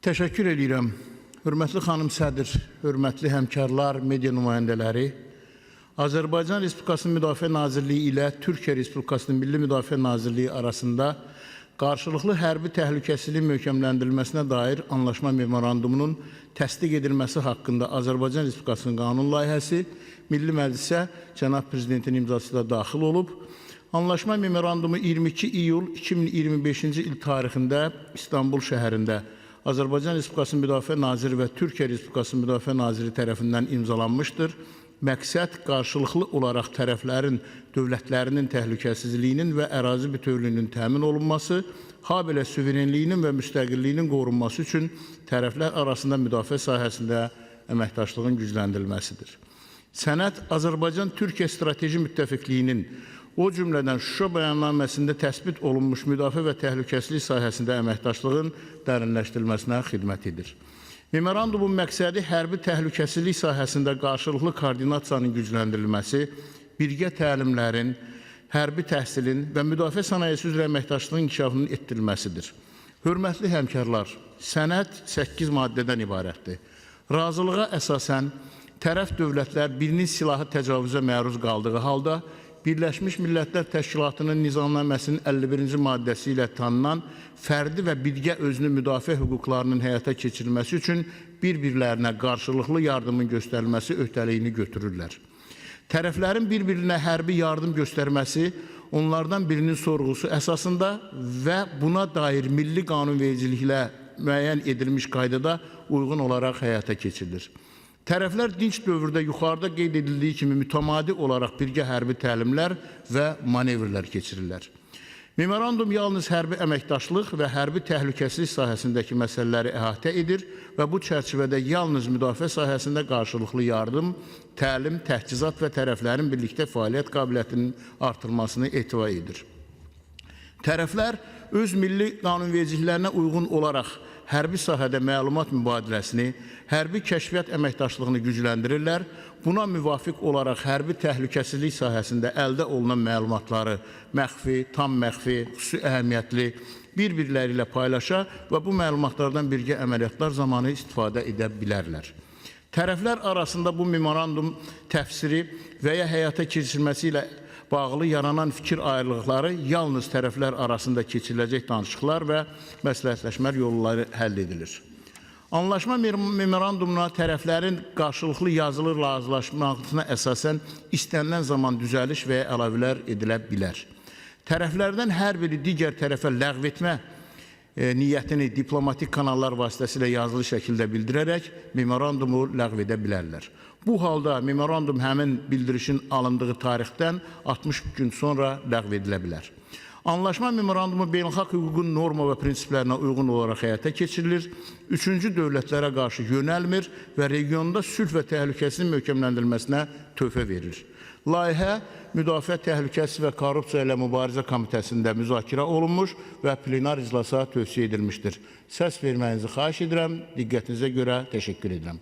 Təşəkkür edirəm. Hörmətli xanım sədr, hörmətli həmkarlar, media nümayəndələri, Azərbaycan Respublikasının Müdafiə Nazirliyi ilə Türkiyə Respublikasının Milli Müdafiə Nazirliyi arasında qarşılıqlı hərbi təhlükəsizliyin möhkəmləndirilməsinə dair anlaşma memorandumunun təsdiq edilməsi haqqında Azərbaycan Respublikasının qanun layihəsi Milli Məclisə cənab prezidentin imzası ilə daxil olub. Anlaşma memorandumu 22 iyul 2025-ci il tarixində İstanbul şəhərində Azərbaycan Respublikasının Müdafiə Naziri və Türkiyə Respublikasının Müdafiə Naziri tərəfindən imzalanmışdır. Məqsəd qarşılıqlı olaraq tərəflərin dövlətlərinin təhlükəsizliyinin və ərazi bütövlüyünün təmin olunması, habelə suverenliyinin və müstəqilliyinin qorunması üçün tərəflər arasında müdafiə sahəsində əməkdaşlığın gücləndirilməsidir. Sənəd Azərbaycan-Türkiyə strateji müttəfiqliyinin, o cümlədən Şuşa bəyannaməsində təsbit olunmuş müdafiə və təhlükəsizlik sahəsində əməkdaşlığın dərinləşdirilməsinə xidmət edir. Memorandumun məqsədi hərbi təhlükəsizlik sahəsində qarşılıqlı koordinasiyanın gücləndirilməsi, birgə təlimlərin, hərbi təhsilin və müdafiə sənayesi üzrə əməkdaşlığın inkişafının etdirilməsidir. Hörmətli həmkarlar, sənəd 8 maddədən ibarətdir. Razılığa əsasən tərəf dövlətlər birinin silahlı təcavüzə məruz qaldığı halda Birləşmiş Millətlər Təşkilatının nizamnaməsinin 51-ci maddəsi ilə tanınan fərdi və birgə özünü müdafiə hüquqlarının həyata keçirilməsi üçün bir-birlərinə qarşılıqlı yardımın göstərilməsi öhdəliyini götürürlər. Tərəflərin bir-birinə hərbi yardım göstərməsi onlardan birinin sorğusu əsasında və buna dair milli qanunvericiliklə müəyyən edilmiş qaydada uyğun olaraq həyata keçirilir. Tərəflər dinc dövrdə yuxarıda qeyd edildiyi kimi mütəmadi olaraq birgə hərbi təlimlər və manevrlər keçirirlər. Memorandum yalnız hərbi əməkdaşlıq və hərbi təhlükəsizlik sahəsindəki məsələləri əhatə edir və bu çərçivədə yalnız müdafiə sahəsində qarşılıqlı yardım, təlim, təchizat və tərəflərin birlikdə fəaliyyət qabiliyyətinin artırılmasını ehtiva edir. Tərəflər öz milli qanunvericiliklərinə uyğun olaraq hərbi sahədə məlumat mübadiləsini, hərbi kəşfiyyat əməkdaşlığını gücləndirirlər. Buna müvafiq olaraq hərbi təhlükəsizlik sahəsində əldə olunan məlumatları məxfi, tam məxfi, xüsusi əhəmiyyətli bir-birləri ilə paylaşa və bu məlumatlardan birgə əməliyyatlar zamanı istifadə edə bilərlər. Tərəflər arasında bu memorandum təfsiri və ya həyata keçirilməsi ilə bağlı yaranan fikir ayrılıqları yalnız tərəflər arasında keçiriləcək danışıqlar və məsləhətləşmələr yolları həll edilir. Anlaşma memorandumuna tərəflərin qarşılıqlı yazılı razılaşmasına əsasən istənilən zaman düzəliş və ya əlavələr edilə bilər. Tərəflərdən hər biri digər tərəfə ləğv etmə niyyətini diplomatik kanallar vasitəsilə yazılı şəkildə bildirərək memorandumu ləğv edə bilərlər. Bu halda memorandum həmin bildirişin alındığı tarixdən 60 gün sonra ləğv edilə bilər. Anlaşma memorandumu beynəlxalq hüququn norma və prinsiplərinə uyğun olaraq həyata keçirilir, üçüncü dövlətlərə qarşı yönəlmir və regionda sülh və təhlükəsizliyin möhkəmləndirilməsinə töhfə verir. Layihə Müdafiə Təhlükəsizlik və Korrupsiya ilə Mübarizə Komitəsində müzakirə olunmuş və plenar iclasa tövsiyə edilmişdir. Səs verməyinizi xahiş edirəm. Diqqətinizə görə təşəkkür edirəm.